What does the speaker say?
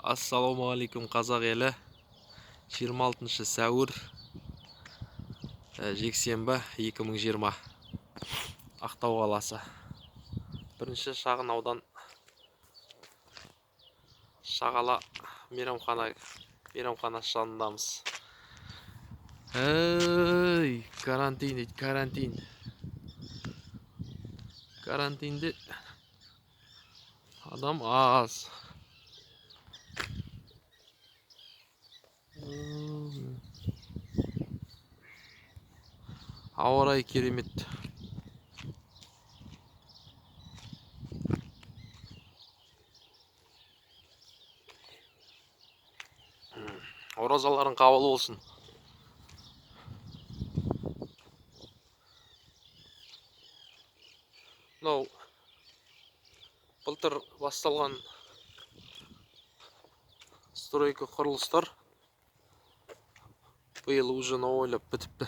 Ассалаумағалейкум, қазақ елі. 26 сәуір, жексенбі, 2020. Ақтау қаласы. Бірінші шағын аудан, Шағала мейрамханасы жанындамыз. Ей, карантин дейді, карантин. Карантинде адам аз. Ауа райы керемет. Оразаларың қабыл болсын. Мынау былтыр басталған стройка, құрылыстар биыл уже ойлап бітіпті.